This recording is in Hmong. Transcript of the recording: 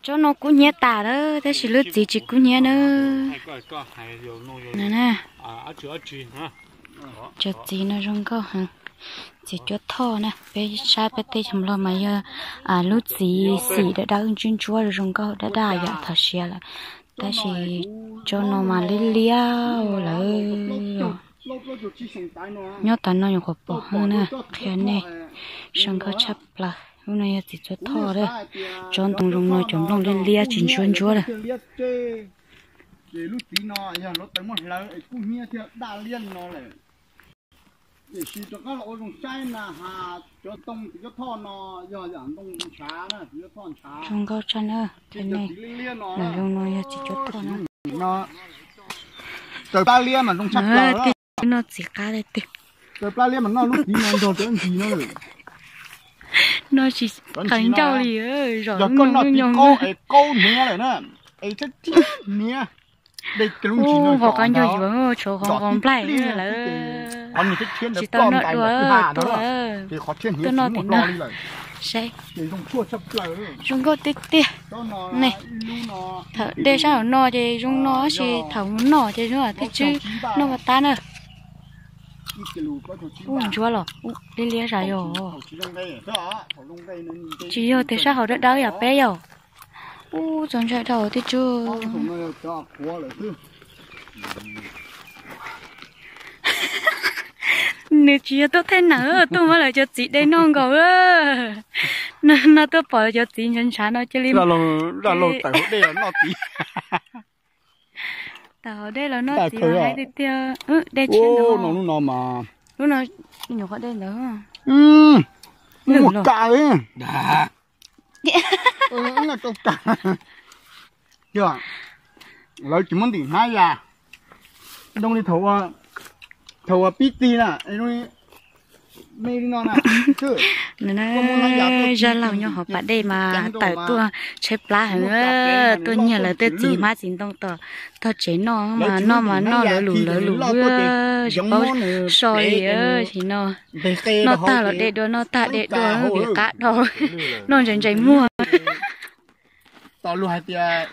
Tsob no kub hnyiab tas lawm tab sis lub txiv tsis kub hnyiab na. Cov txiv no zoo nkauj heev. Txiv cuab thoj na, peb sab peb teb chaws Nplog mas yog lub txiv xim dawb dawb ntsuab ntsuab zoo nkauj daj daj yam thaum siav lawm. Tab sis tsob no mas liab liab lawm. Nyob tas no nyuam qhuav pom heev na, qhia nej zoo nkauj tshaj plaws. Lub no yog txiv cuab thoj lawm. Tsob ntoo zoo no cov nplooj liab liab tsis ntsuab ntsuab lawm. Zoo nkauj tshaj na, nej, zoo no yog txiv cuab thoj na. Tej no txiv qab tiag tiag. No tsis qees ncauj li, zom lub nyoog nyoog. Ub, qhov qab ncaug yuav tshuav qhov nqos nplaig lawm. Tsis tau noj dua tuaj, tuaj noj tim no saib. Zoo nkauj tiag tiag. Ne, thaum de sab hauv no ces zoo no tab sis thaum mus noj ces zoo tib tswb noj ua tab na. Ub, ntsuab los liab liab zam yom. Tsis yog tias sab hauv dawb dawb yom peb yom. Ub, txaus ntshai dhau tib tswb. Nws tsis yog tuaj thaij nam, tuaj muab lawv cov txiv de noj nkaus. No tuaj pom lawv cov txiv ntshav ntshav no cia li tawm hauv dej los noj txiv. Tawm hauv dej los noj txiv mas haib tiag tiag. Dej tshiab no, lub no mas, lub no nyuam qhuav de ntawd. Muaj kas li. Tau kas. Yog lawv tsis muab ntim hnab yas zoo li thaum ua pib txig na. Zaj laug nyob hauv pas dej mas tawm tuaj tshaib plab heev, tuaj nyiag lawv tej txiv hmab txiv ntoo tom tog tsev noj mas noj mas noj lawv lus lawv lus, tsis paub so li. Sim no noj tag los de dua, noj tag de dua, vim qab dhau, noj ntsais ntsais muag. Tos luag hais tias